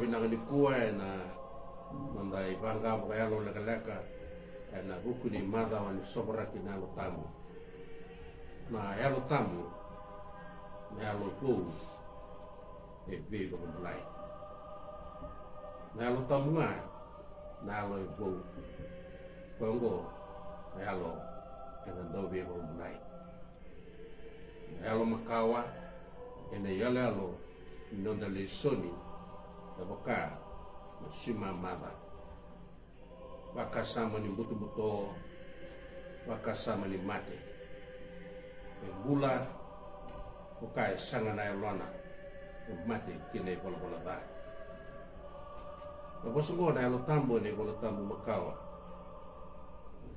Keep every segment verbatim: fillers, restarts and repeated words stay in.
Vinaka nikua ena noda ivaqa vakayalo lekaleka ena vuku ni macawa ni sovaraki na Yalo Tabu. Na Yalo Tabu, na yalo vou e veivakabulai. Na Yalo Tabu ga na yalo e vou. Koya oqo na yalo ena dau veivakabulai. Na yalo makawa ena iyaloyalo ni noda lesoni e vaka na sui mamaca. Vakasama ni butobuto, vakasama ni mate. E bula o ka e saga na yalona, e mate ki na ivalavala ca. Na vosa oqo na Yalo Tabu ena iVola Tabu makawa.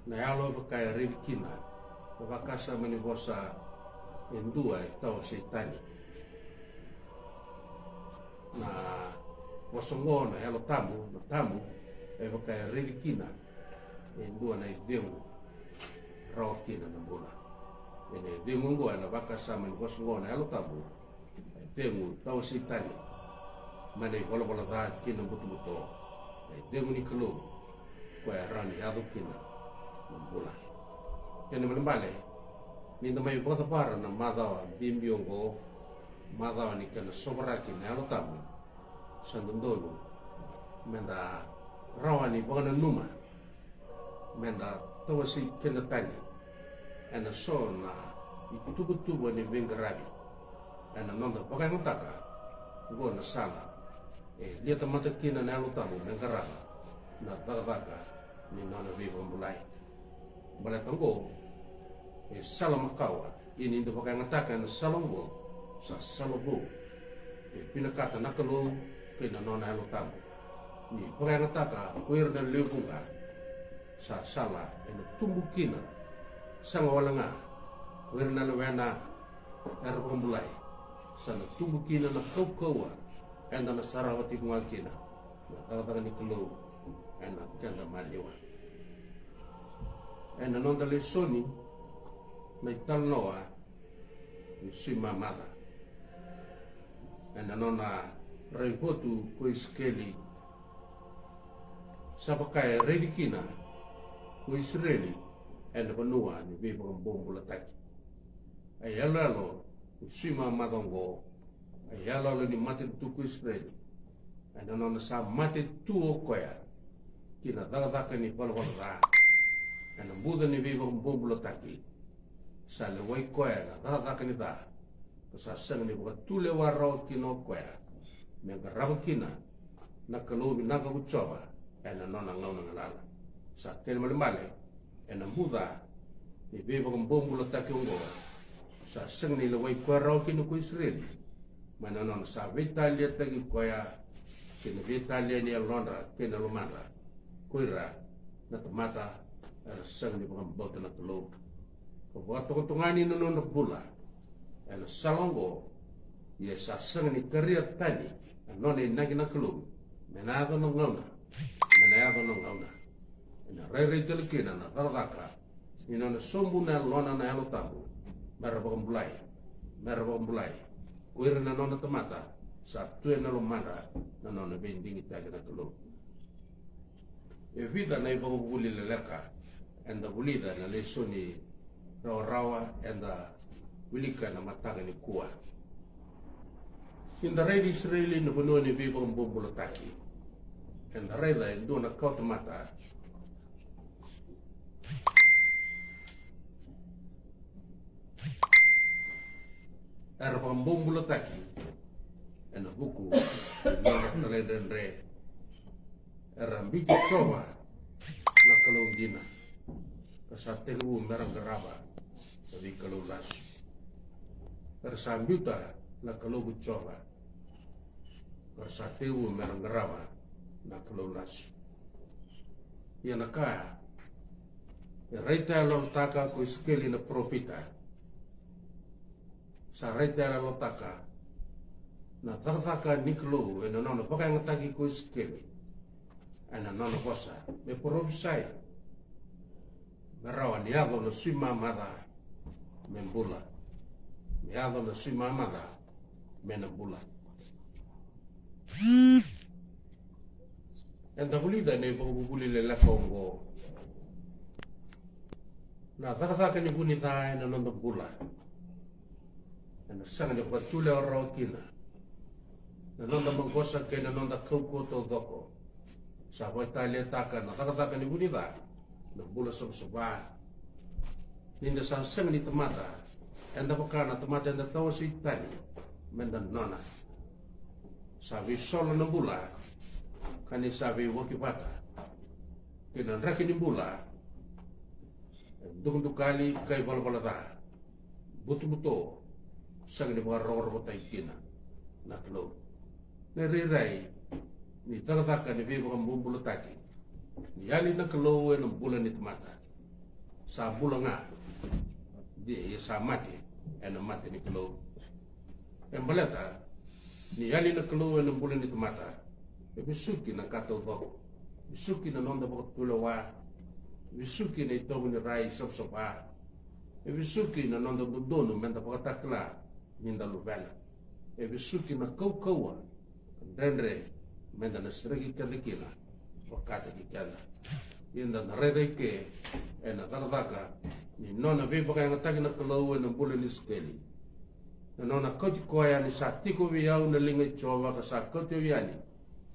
Na yalo e vaka e raici kina na vakasama ni vosa e dua e tawa Seitani. Na vosa oqo na Yalo Tabu, na tabu, e vaka e raici kina e dua na icegu rawa kina na bula. Ena icegu oqo ena vakasama ni vosa oqo na Yalo Tabu, e icegu tawa Seitani mai na ivalavala ca kei na butobuto. Na icegu ni Kalou koya e rawa ni yaco kina na bula. Kena ibalebale, ni da mai vakacavara na macawa bibi oqo, macawa ni kena sovaraki na Yalo Tabu, sa dodonu meda rawa ni vakananuma, meda tawasei keda tani ena so na ituvatuva ni veiqaravi ena noda vakayagataka oqo na sala e lia tamata kina na Yalo Tabu me qarava na cakacaka ni nona veivakabulai. Baleta oqo e sala makawa, ia ni da vakayagataka ena sala oqo, sa sala vou e vinakata na Kalou kei na nona Yalo Tabu. Ni vakayagataka ko ira na lewe vuqa, sa sala ena tubu kina, saga wale ga ko ira na lewena era vakabulai, sa na tubu kina na kaukauwa eda na sarava tiko ga kina na cakacaka ni Kalou ena keda maliwa. Ena noda lesoni na italanoa ni sui mamaca. Ena nona raivotu ko Isikeli, sa vaka e raici kina ko Isireli ena vanua ni veivakabobulataki. A iyaloyalo ni sui mamaca oqo, a iyaloyalo ni matanitu ko Isireli, ena nona sa mate tu o koya ki na cakacaka ni valavala ca, ena buca ni veivakabobulataki. Sa lewai koya na cakacaka ni ca, ka sa sega ni vakatulewa rawa kina o koya me qarava kina na Kalou vinaka ko Jiova ena nona gauna galala. Sa kena ibalebale, ena buca ni veivakabobulataki oqo, sa sega ni lewai koya rawa kina ko Isireli mai na nona sa veitaliataki koya kei na veitalia ni yalodra kei na lomadra ko ira na tamata era sega ni vakabauta na Kalou. Ka vakatokatogani na nodra bula ena sala oqo, ia sa sega ni karia tani na nona inaki na Kalou me na yaco na gauna, me na yaco na gauna. Ena rairai tale kina na cakacaka ni nona sobu na yalona na Yalo Tabu, mera vakabulai, mera vakabulai ko ira na nona tamata sa tu ena lomadra na nona veidigitaki na Kalou. E vica na ivakavuvuli leleka eda vulica ena lesoni rawarawa eda wilika ena mataka nikua. Ni da raica Isireli na vanua ni veivakabobulataki, eda raica e dua na kawatamata era vakabobulataki ena vuku ni nodra talaidredre. Era biuti Jiova na Kalou dina, ka sa tekivu mera qarava na veikalou lasu. Era sa biuta na Kalou ko Jiova, ka ra sa tekivu mera qarava na kalou lasu. Ia na ka e raitayaloyalotaka ko Isikeli na parofita, sa raitayaloyalotaka na cakacaka ni Kalou ena nona vakayagataki ko Isikeli ena nona vosa me parofisai me rawa ni yaco na sui mamaca me bula, me yaco na sui mamaca me na bula. Eda vulica ena ivakavuvuli lelevu oqo na cakacaka ni vu ni ca ena noda bula. Ena sega ni vakatulewa rawa kina na noda maqosa kei na noda kaukauwa taucoko. Sa vakataliataka na cakacaka ni vu ni ca na bula savasava. Ni da sa sega ni tamata, eda vaka na tamata eda tawasei tani meda nona. Sa veisolo na bula ka ni sa veiwaki vata kei na draki ni bula. E dukadukali ka ivalavala ca, butobuto, sega ni vakarokorokotaki kina na Kalou. Na irairai ni cakacaka ni veivakabobulataki ni yali na Kalou ena bula ni tamata. Sa bula ga, ia sa mate ena mata ni Kalou. E baleta ni yali na Kalou ena bula ni tamata, e vesuki na ka taucoko, vesuki na noda vakatulewa, vesuki na itovo ni rai savasava, e vesuki na noda dodonu meda vakatakila ni da luvena, e vesuki na kaukauwa dredre meda na sereki keda kina, vakataki keda. Ia da na raica eke ena cakacaka ni nona veivakayagataki na Kalou ena bula ni Isikeli. Na nona kauti koya ni sa tiko vei au na liga i Jiova ka sa kauti au yani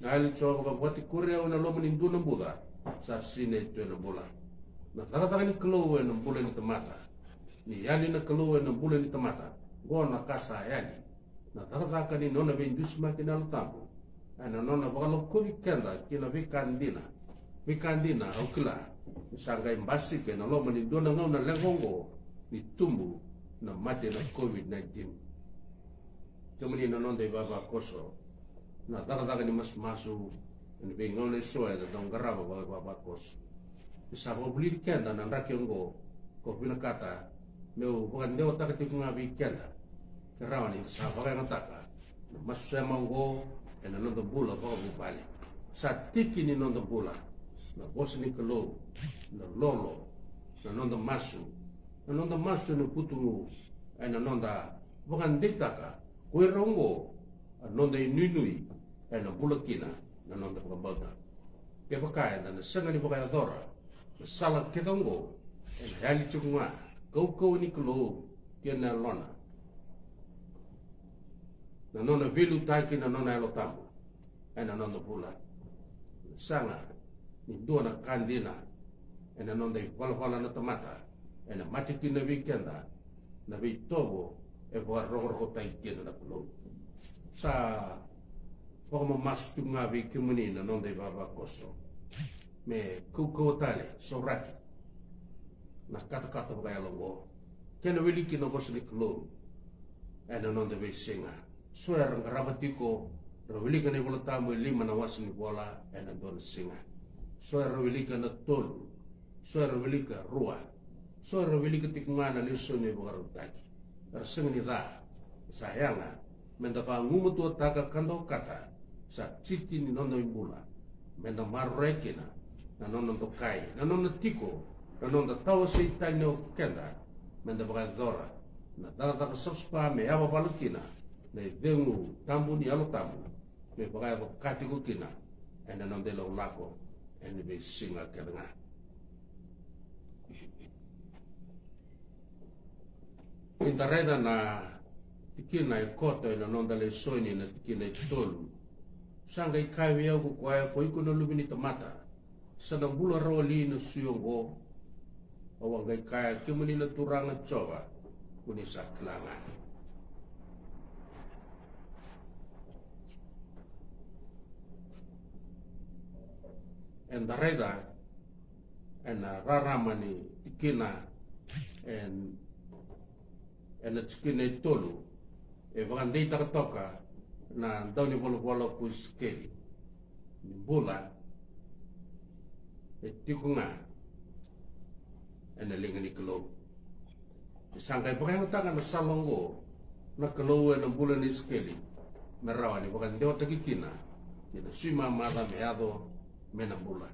na yalo i Jiova ka vakatikori au ena loma ni dua na buca, sa sinai tu ena bula. Na cakacaka ni Kalou ena bula ni tamata. Ni yali na Kalou ena bula ni tamata, oqo na ka sa yali. Na cakacaka ni nona veidusimaki na Yalo Tabu ena nona vakalakovi keda ki na veika dina. Veika dina au kila ni sa qai basika ena loma ni dua na gauna leqa oqo ni tubu na mate na COVID nineteen. Kemuni na noda ivavakoso, na cakacaka ni masumasu ena veigauna eso eda dau qarava vakaivavakoso. Ni sa vakavulici keda na draki oqo, kau vinakata meu vakadewataka tiko ga vei keda ke rawa ni da sa vakayagataka na masu sema oqo ena noda bula vakavuvale. Sa tiki ni noda bula na vosa ni Kalou, na lolo, na noda masu, na noda masu ena vutugu, ena noda vakadeitaka ko ira oqo a noda inuinui ena bula kina na noda vakabauta. Kevaka eda na sega ni vakayacora na sala kece oqo, ena yali tiko ga kaukauwa ni Kalou kei na Yalona, na nona veiliutaki na nona Yalo Tabu ena noda bula. Saga ni dua na ka dina ena noda ivalavala na tamata, ena mate kina vei keda na veitovo e vakarokorokotaki kina na Kalou. Sa vakamamasu tiko ga vei kemuni na noda ivavakoso me kaukauwa tale, sauraki na katakata vakayalo oqo, kena wiliki na vosa ni Kalou ena noda veisiga. So era qarava tiko, ra wilika na iVola Tabu e lima na wase ni vola ena dua na siga. So era wilika na tolu, so era wilika rua, so era wilika tiko ga na lesoni e vakarautaki. Era sega ni ca, sa yaga meda vagumatuataka ka da okata. Sa tiki ni noda ibula meda maroroya kina na nona dokai, na nona tiko, na noda tawasei tani o keda, meda vakayacora na cakacaka savasava me yavavala kina na icegu tabu ni Yalo Tabu, me vakayaco ka tiko kina ena noda ilakolako ena veisiga kece ga. Ni da raica na tikina e koto ena noda lesoni, na tikina e tolu. Sa qai kaya vei au ko koya, ko iko na luve ni tamata, sa na bula rawa li na sui oqo? Au a qai kaya, kemuni na Turaga Jiova, ko ni sa kila ga. Eda raica ena rarama ni tikina, en, ena tikina e tolu, e vakadeitaka toka na daunivolavola ko Isikeli ni bula e tiko ga ena liga ni Kalou. E sa qai vakayagataka na sala oqo na Kalou ena bula ni Isikeli, me rawa ni vakadewataki kina ki na sui mamaca me yaco me na bula.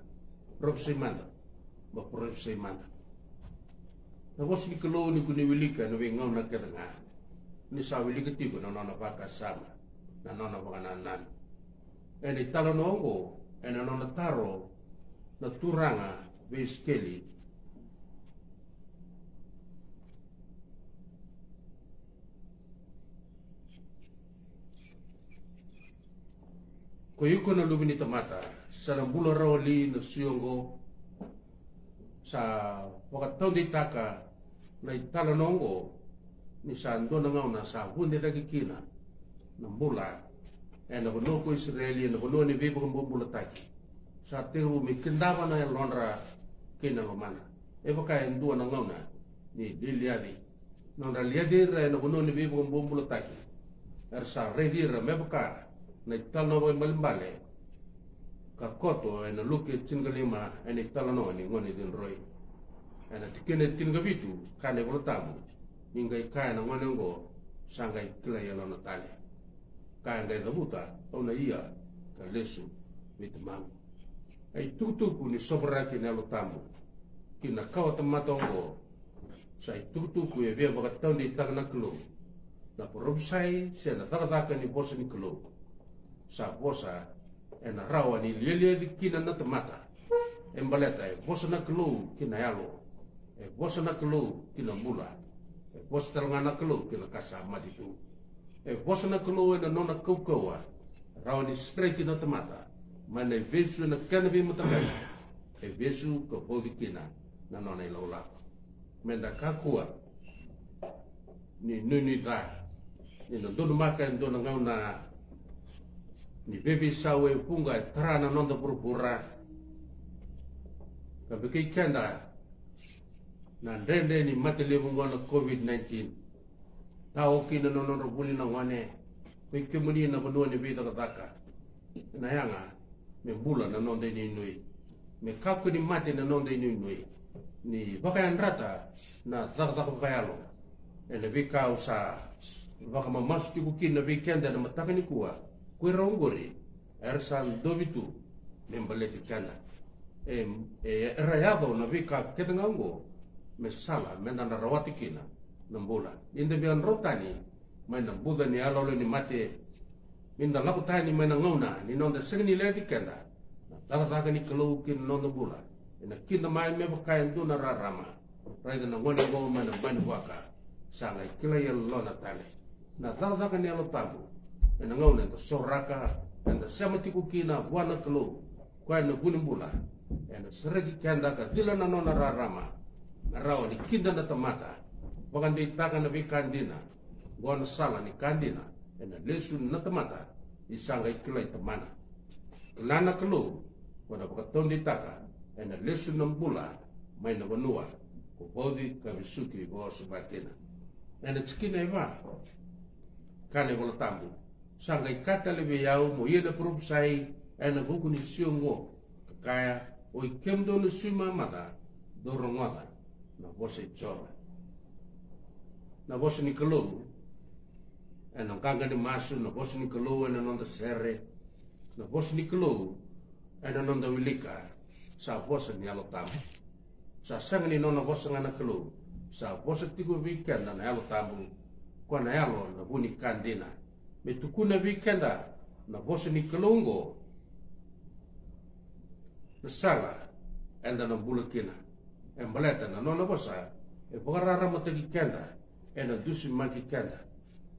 Parofisai mada, ma parofisai mada. Na vosa ni Kalou ni ko ni wilika ena veigauna kece ga, ni sa wilika tiko na nona vakasama, na nona vakanananu. Ena italanoa oqo, Ena nona taro na turaga vei Isikeli, ko iko na luve ni tamata, sa na bula rawa li na sui oqo? Sa vakataudeitaka na italanoa oqo ni sa dua na gauna sa vude cake kina na bula ena vanua ko Isireli, ena vanua ni veivakabobulataki. Sa tekivu me kidava na yalodra kei na lomana. E vaka e dua na gauna ni lialiaci. Nodra liaci ira ena vanua ni veivakabobulataki, era sa raici ira me vaka na italanoa vakaibalebale ka koto ena Luke tinikalima, ena italanoa ni gone cidroi. Ena tikina e tinikavitu, kaya na iVolatabu, ni qai kaya na gone oqo, sa qai kilai yalona tale. Ka e qai cavuta, au na ia ka lesu vei tamaqu. A itukutuku ni sovaraki na Yalo Tabu ki na kawatamata oqo, sa itukutuku e via vakataudeitaka na Kalou. Na parofisai se na cakacaka ni vosa ni Kalou sa vosa ena rawa ni lialiaci kina na tamata. E baleta e vosa na Kalou ki na yalo, e vosa na Kalou ki na bula, e vosa tale ga na Kalou ki na ka sa mate tu. E vosa na Kalou ena nona kaukauwa, rawa ni streki na tamata mai na ivesu ena kena veimataqali, e vesu ka vauci kina na nona ilakolako. Meda kakua ni nuinui ca ni na donumaka e dua na gauna ni veiveisau e vuqa e tara na noda vuravura. Ka vei keda na dredre ni mate levu oqo na COVID nineteen. Tao kina na nodra vuli na gone, koi kemuni na vanua ni veicakacaka. Na yaga me bula na noda inuinui, me kakua ni mate na noda inuinui, ni vakayadrata na cakacaka vakayalo. Ena veika au sa vakamamasu tiko kina vei keda ena mataka nikua, ko ira oqori era sa dovi tu me baleti keda. E, e, era yaco na veika kece ga oqo me sala meda na rawata kina na bula. Ni da via drau tani mai na buca ni yaloyalo ni mate, ni da lako tani mai na gauna ni noda sega ni lewe vei keda na cakacaka ni Kalou ki na noda bula. Ena kida mai me vaka e dua na rarama. Raica na gone oqo mai na bai ni vuaka, sa qai kilai yalona tale. Na cakacaka ni Yalo Tabu ena gauna eda soraka, eda sema tiko kina vua na Kalou, koya na vu ni bula, ena sereki keda ka cila na nona rarama. Na rawa ni kida na tamata vakadeitaka na veika dina. Oqo na sala ni ka dina ena lesu na tamata, ni sa qai kilai Tamana. Kila na Kalou, ko na vakataudeitaka ena lesu na bula mai na vanua ko vauci ka vesuki vakaoso vaka kina. Ena tikina e va, kaya na iVola Tabu, sa qai kaya tale vei au mo ia na parofisai ena vuku ni sui oqo, ka kaya, oi kemudou na sui mamaca, dou rogoca na vosa i Jiova. Na vosa ni Kalou ena qaqa ni masu, na vosa ni Kalou ena noda sere, na vosa ni Kalou ena noda wilika, sa vosa ni Yalo Tabu. Sa sega ni nona vosa ga na Kalou, sa vosa tiko vei keda na Yalo Tabu, koya na yalo na vu ni ka dina. Me tukuna vei keda na vosa ni Kalou oqo na sala eda na bula kina. E baleta na nona vosa e vakararamataki keda, ena dusimaki keda.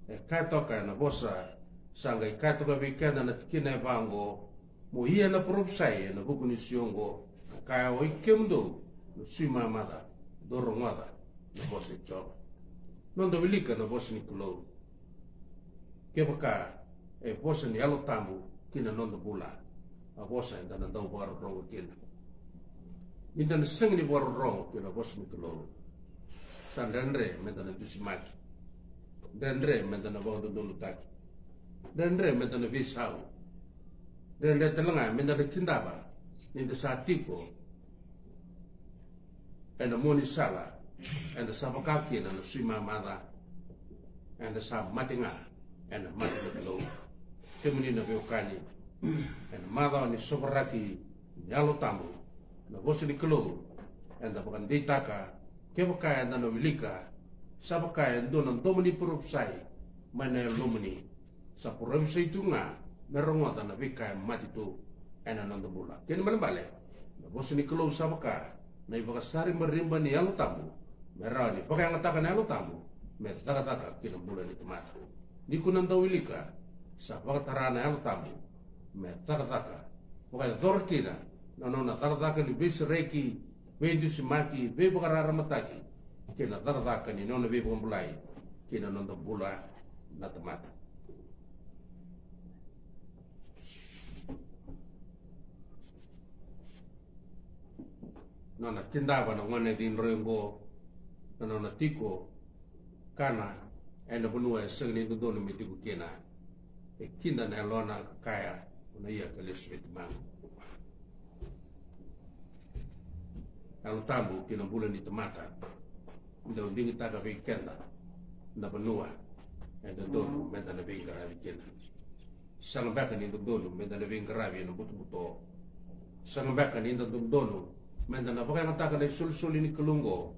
E kaya toka ena vosa, sa qai kaya toka vei keda na tikina e va oqo, mo ia na parofisai ena vuku ni sui oqo, ka kaya, oi kemudou na sui mamaca, dou rogoca na vosa i Jiova. Noda wilika na vosa ni Kalou. Kevaka e vosa ni Yalo Tabu ki na noda bula, a vosa eda na dau vakarorogo kina. Ni da na sega ni vakarorogo ki na vosa ni Kalou, sa dredre meda na dusimaki, dredre meda na vakadodonutaki, dredre meda na veisau, dredre tale ga meda na kidava ni da sa tiko ena mua ni sala eda sa vaka kina na sui mamaca, eda sa mate ga ena mata ni Kalou. Kemuni na veiwekani, ena macawa ni sovaraki ni Yalo Tabu, na vosa ni Kalou eda vakadeitaka, kevaka eda na wilika, sa vaka e dua na domo ni parofisai mai na yalomuni. Sa parofisai tu ga me rogoca na veika e mate tu. ena noda bula. Kena ibalebale, na vosa ni Kalou sa vaka na ivakasaribariba ni Yalo Tabu, me rawa ni vakayagataka na Yalo Tabu me cakacaka ki na bula ni tamata. Ni ko na dau wilika, sa vakatara na Yalo Tabu me cakacaka, vakayacora kina na nona cakacaka ni veisereki, veidusimaki, veivakararamataki, kei na cakacaka ni nona veivakabulai ki na noda bula na tamata. Nona kidava na gone cidroi oqo, na nona tiko kana ena vanua e sega ni dodonu me tiko kina. E kida na yalona ka kaya, "O na ia ka lesu vei tamaqu." Yalo Tabu ki na bula ni tamata. Dau digitaka vei keda na vanua e dodonu meda na veiqaravi kina. Sega beka ni dodonu meda na veiqaravi ena butobuto. Sega beka ni da dodonu meda na vakayagataka na isolisoli ni Kalou oqo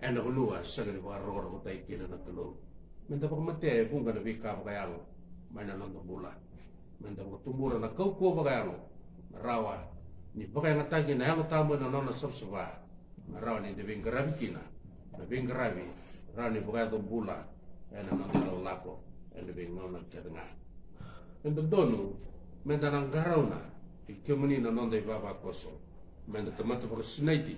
ena vanua sega ni vakarokorokotaki kina na Kalou. Meda vakamatea e vuqa na veika vakayalo mai na noda bula. Meda vakatubura na kaukauwa vakayalo me rawa ni vakayagataki na Yalo Tabu ena nona savasava, me rawa ni da veiqaravi kina, na veiqaravi rawa ni vakayaco bula ena noda ilakolako ena veigauna kece ga. E dodonu meda na qarauna i kemuni na noda ivavakoso, meda tamata vakasinaiti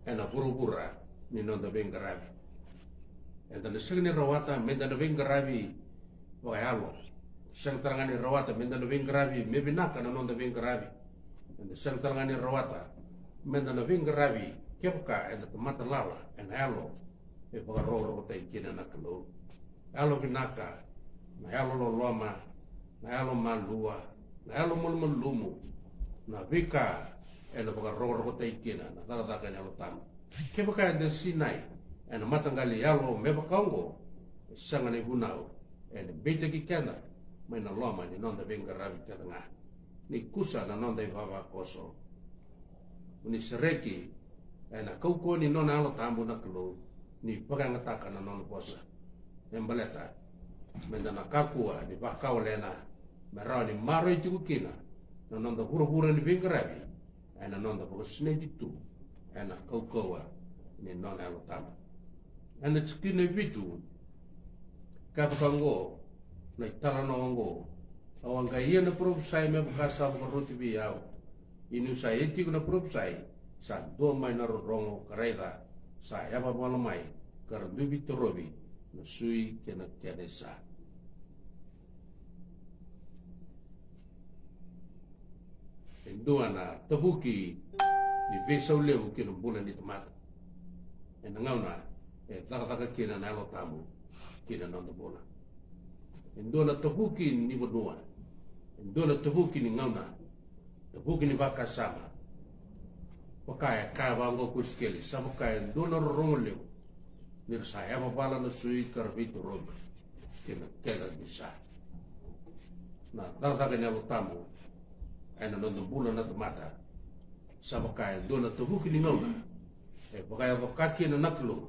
ena vuravura ni noda veiqaravi. Eda na sega ni rawata meda na veiqaravi vakayalo. Sega tale ga ni rawata meda na veiqaravi me vinaka na noda veiqaravi. Eda sega tale ga ni rawata meda na veiqaravi kevaka eda tamata lala ena yalo e vakarokorokotaki kina na Kalou. Yalo vinaka, na yalo loloma, na yalo malua, na yalo malumalumu, na veika ena vakarokorokotaki kina na cakacaka ena Yalo Tabu. Kevaka eda sinai ena mataqali yalo me vaka oqo, e sega na ivunau ena beitaki keda mai na loma ni noda veiqaravi kece ga. Ni kusa na noda ivavakoso, ni sereki ena kaukauwa ni nona Yalo Tabu na Kalou, ni vakayagataka na nona vosa. E baleta meda na kakua ni vakawalena me rawa ni maroroi tiko kina na noda vuravura ni veiqaravi ena noda vakasinaiti tu ena kaukauwa ni nona Yalo Tabu. Ena tikina e vitu, ka vaka oqo na italanoa oqo: Au a qai ia na parofisai me vaka sa vakaroti vei au. Ia niu sa ia tiko na parofisai, sa dua mai na rorogo, ka raica, sa yavavala mai, ka ra dui veitorovi na sui kei na kena isa. E dua na tavuki ni veisau levu ki na bula ni tamata ena gauna e cakacaka kina na Yalo Tabu ki na noda bula. E dua na tavuki ni vanua, e dua na tavuki ni gauna, tavuki ni vakasama. Vaka e kaya vaqo ko Isikeli, sa vaka e dua na rorogo levu, ni ra sa yavavala na sui ka ra veitorovi kei na kena isa. Na cakacaka ni Yalo Tabu ena noda bula na tamata, sa vaka e dua na tavuki ni gauna e vakayaco ka kina na Kalou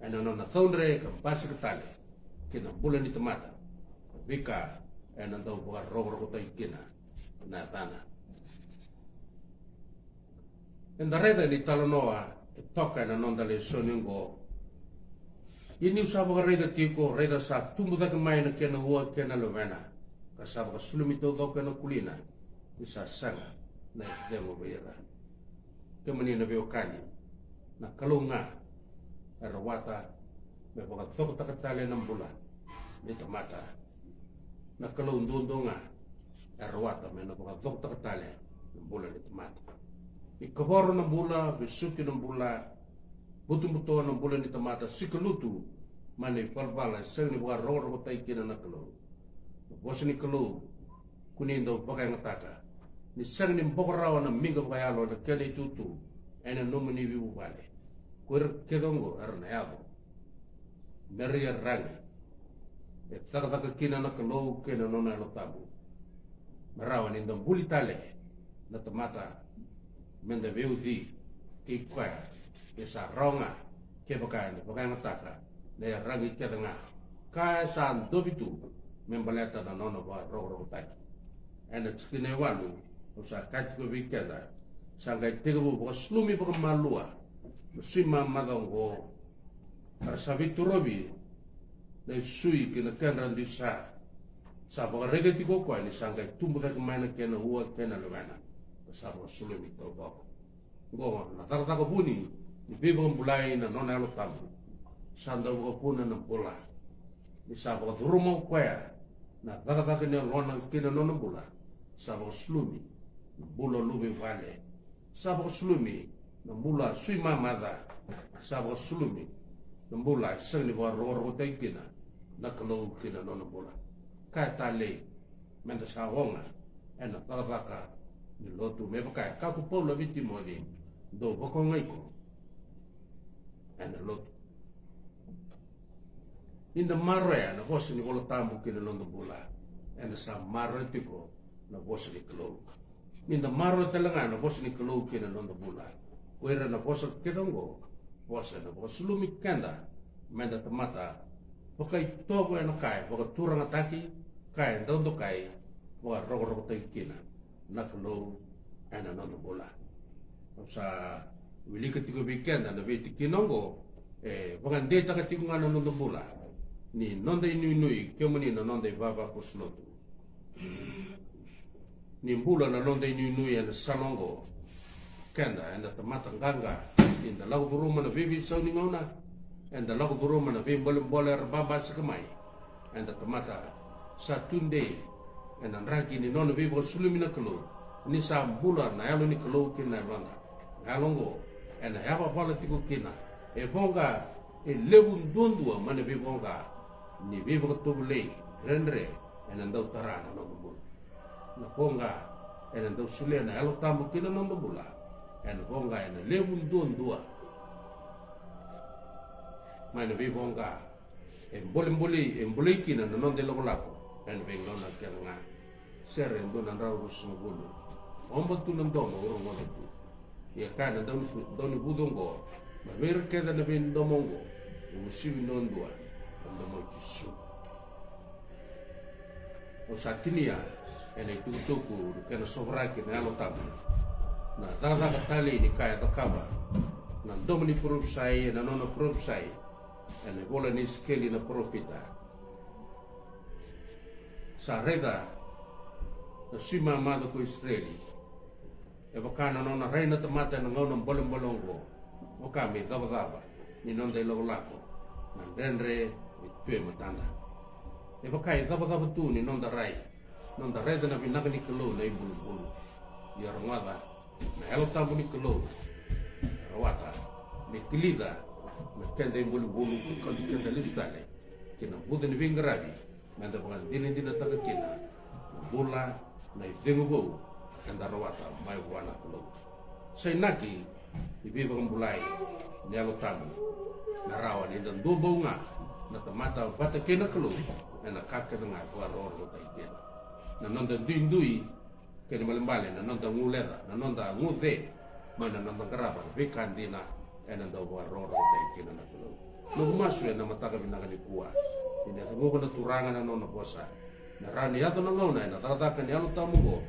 ena nona caudre ka basika tale ki na bula ni tamata, veika ena dau vakarokorokotaki kina na yacana. Eda raica ni talanoa e toka ena noda lesoni oqo. Ia niu sa vakaraica tiko, raica, sa tubu cake mai na kena ua kei na luvena, ka sa vakasulumi taucoko ena kulina, ni sa sega na icegu vei ira. Kemuni na veiwekani, na Kalou ga e rawata me vakacokotaka tale na bula ni tamata. Na Kalou duadua ga e rawata me na vakacokotaka tale na bula ni tamata. Ni kavoro na bula, vesuki na bula, butobuto na bula ni tamata, sikalutu mai na ivalavala e sega ni vakarokorokotaki kina na Kalou. Na vosa ni Kalou ko ni dau vakayagataka, ni sega ni boko rawa na miqa vakayalo ena kena itutu ena nomuni veivuvale. Ko ira kece oqo era na yaco me ra iyaragi e cakacaka kina na Kalou kei na nona Yalo Tabu, me rawa ni da buli tale na tamata, me da veiuci kei koya. E sa rawa ga kevaka eda vakayagataka na iyaragi kece ga ka e sa dovi tu me baleta na nona vakarokorokotaki. Ena tikina e walu, au sa kaya tiko vei keda, sa qai tekivu vakasulumi vakamalua na sui mamaca oqo, ka ra sa veitorovi na sui ki na kedra dui sa. Sa vakaraica tiko o koya ni sa qai tubu cake mai na kena ua kei na lewena, ka sa vakasulumi taucoko. Oqo na cakacaka vuni ni veivakabulai na nona Yalo Tabu. Sa dau vakavuna na bula. Ni sa vakacuruma o koya na cakacaka ni yalona kei na nona bula, sa vakasulumi na bula luve i vale. Sa vakasulumi na bula sui mamaca. Sa vakasulumi na bula e sega ni vakarokorokotaki kina na Kalou kei na nona bula. Kaya talei, meda sa oga ena cakacaka ni lotu. Me vaka e kaya ko Paula vei Timoci, dou vakaoga iko ena lotu. Ni da maroroya na vosa ni Vola Tabu ki na noda bula, eda sa maroroya tiko na vosa ni Kalou. Ni da maroroya tale ga na vosa ni Kalou ki na noda bula, ko ira na vosa kece oqo, vosa ena vakasulumi keda meda tamata vakaitovo ena ka e vakaturagataki, ka e dau dokai, vakarokorokotaki kina na Kalou ena noda bula. Au sa wilika tiko vei keda na veitikina oqo, e vakadeitaka tiko ga na noda bula ni noda inuinui, kemuni na noda ivavakoso lotu, ni bula na noda inuinui ena sala oqo. Keda eda tamata qaqa, eda lako curuma na veiveisau ni gauna, eda lako curuma na veibolebole era babasika mai. Eda tamata sa tudei ena draki ni nona veivakasulumi na Kalou, ni sa bula na Yalo ni Kalou ki na yaloda. Na yalo oqo ena yavavala tiko kina e voqa, e levu duadua mai na veivoqa ni veivakatovolei dredre ena dau tara na noda bula. Na voqa ena dau solia na Yalo Tabu ki na noda bula, ena voqa ena levu duadua mai na veivoqa e bolebole, e bolei kina na noda ilakolako ena veigauna kece ga. Sere e dua na drau ruasagavulu. Oba tu na domo au rogoca tu. Ia kaya na daunisu-, daunivucu oqo, mai vei ira kece na veidomo oqo, e uasivi duadua na domo i Jisu. Au sa tinia ena itukutuku ni kena sovaraki na Yalo Tabu na cakacaka talei ni ka e cakava na domo ni parofisai ena nona parofisai ena ivola nei Isikeli na parofita. Sa raica na sui mamaca ko Isireli, e vaka na nona rai na tamata ena gauna bolebole oqo, vaka me icavacava ni noda ilakolako na dredre e tu e matada. E vaka e icavacava tu ni noda rai, noda raica na vinaka ni Kalou na ibulubulu. Ia rogoca, na Yalo Tabu ni Kalou e rawata me kilica na keda ibulubulu, ka keda lesu tale ki na buca ni veiqaravi, meda vakadinadinataka kina na bula, na icegu vou eda rawata mai vua na Kalou. Sa inaki ni veivakabulai ni Yalo Tabu na rawa ni da dua bau ga na tamata vata kei na Kalou ena ka kece ga e vakarokorokotaki kina. Na noda duidui, kena ibalebale na noda guleca, na noda guce mai na noda qarava na veika dina, ena dau vakarokorokotaki kina na Kalou. Noqu masu ena mataka vinaka nikua, ni na guva na Turaga na nona vosa, na rawa ni yaco na gauna ena cakacaka ni Yalo Tabu oqo,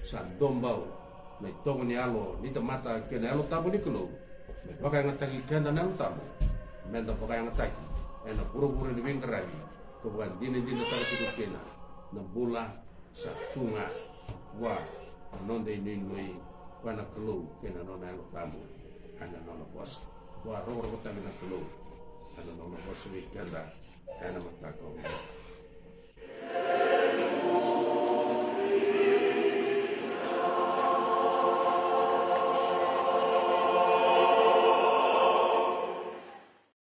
sa dua bau na itovo ni yalo ni tamata kei na Yalo Tabu ni Kalou, me vakayagataki keda na Yalo Tabu, meda vakayagataki ena vuravura ni veiqaravi, ka vakadinadinataka tiko kina na bula sa tu ga vua na noda inuinui, vua na Kalou kei na nona Yalo Tabu, ena nona vosa. Vakarokorokotaki na Kalou ena nona vosa vei keda ena mataka oqo.